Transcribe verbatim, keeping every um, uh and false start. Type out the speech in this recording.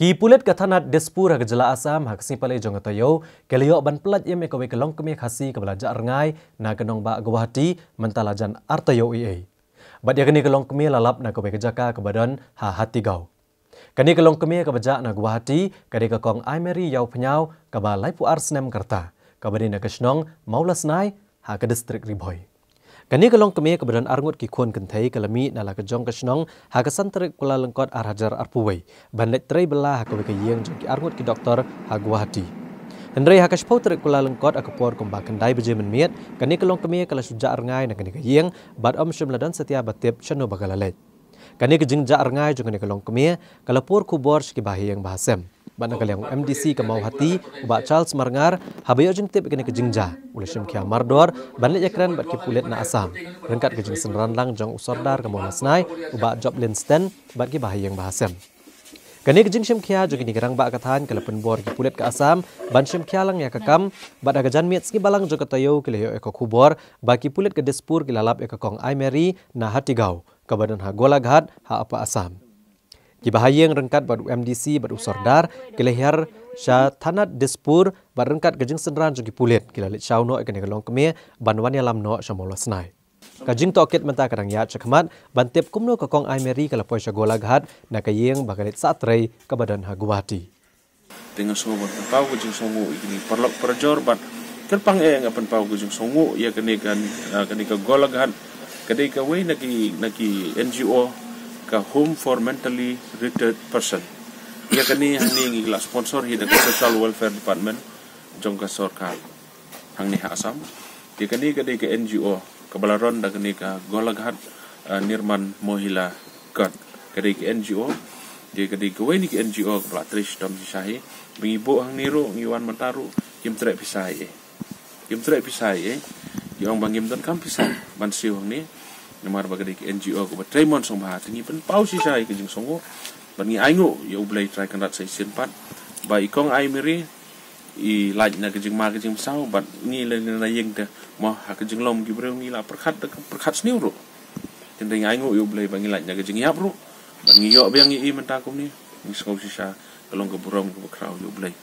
Ki pulit ka thanat Dispur ha ka jylla Assam ha ka sngi Palei jong ka taïew ki la ïoh ban pyllait im ïa kawei ka longkmie Khasi kaba la jah rngai na ka nongbah Guwahati mynta la jan ar taïew ei ei. Bad ïa kane ka longkmie la lap na kawei ka jaka kaba don ha Hatigaon. Kane ka longkmie kaba jah na Guwahati ka dei ka kong Aimary Ïawphniaw kaba laiphew ar snem ka rta, kaba dei na ka shnong Mawlasnai ha ka distrik Ri Bhoi. Kane ka longkmie kaba don arngut ki khun kynthei ka la mih na la ka jong ka shnong ha ka san tarik Kyllalyngkot ar hajar arphew wei ban leit trei bylla ha kawei ka ïing jong ki arngut ki doktor ha Guwahati. Hynrei ha ka shiphew tarik Kyllalyngkot ha ka por kumba khyndai baje mynmiet, kane ka longkmie ka la shu jah rngai na kane ka ïing bad ym shym la don satia ba tip shano ba ka la leit. Kane ka jingjah rngai jong kane ka longkmie ka la pur khubor sha ki bahaïing bahasem. Bad na ka liang u M D C ka Mawhati, u Bah Charles Marngar, haba ïoh jingtip ïa kane ka jingjia, u la shim khia mardor ban leit ïakren bad ki pulit na Assam, ryngkat ka jingsynran lang jong u Sordar ka Mawlasnai, u Bah Joblin Sten, bad ki bahaïing bahasem. Kane ka jingshim khia jong kine ki rangbah ka thaiñ ka la pynbor ïa ki pulit ka Assam ban shim khia lang ïa ka kam, bad ha ka janmiet sngi Balang jong ka taïew ki la ïoh ïa ka khubor ba ki pulit ka Dispur ki la lap ïa ka kong Aimary na Hatigaon kaba don ha Golaghat ha Upper Assam. Ki bahaïing ryngkat bad u M D C bad u Sordar ki la hiar sha thanat Dispur bad ryngkat ka jingsynran jong ki pulit ki la leit shaw noh ïa kane ka longkmie ban wan ïalam noh sha Mawlasnai. Ka jingtohkit mynta ka dang ïaid shakhmat ban tip kumno ka kong Aimary ka la poi sha Golaghat na ka ïing ba ka leit sah trei kaba don ha Guwahati. Te nga sngew ban pynpaw ka jingsngewnguh ïa kine paralok parajor bad kyrpang eh nga pynpaw ka jingsngewnguh ïa kane ka, ah, kane ka Golaghat, ka dei kawei na ki, na ki N G O, ka Home for Mentally Retarded Person. Ïa kane hangne ngi la sponsor hi da ka Social Welfare Department jong ka sorkar hangne ha Assam. Ïa kane ka dei ka N G O kaba la run da kane ka Golaghat, ah, Nirman Mohila Gat. Ka dei ka N G O, ïa ka dei kawei na ki N G O kaba la trei shitom shisha hi. Ba ngi buh hangne ruh, ngi wan mynta ruh, kim treh pisa ei ei. Kim treh pisa ei ei. Ki ong ba ngim donkam pisa ban siew hangne. Namar ba ka dei ka N G O kaba trei mon sngewbha, te ngi pynpaw shisha ïa ka jingsngewnguh. Bad ngi ainguh ïa U Blei Trai Kynrad sa shisien pat ba i kong Aimary i lait na ka jingma ka jingpynsaw bad ngi leh na ïing te mo ha ka jinglong ki briew ngi la pyrkhat da ka pyrkhat sniew ruh. Te ngi ainguh ïa U Blei ba ngi lait na ka jingïap ruh bad ngi ïoh biang ïa i mynta kumne, ngi sngew shisha ka long ka burom kaba khraw ïa U Blei.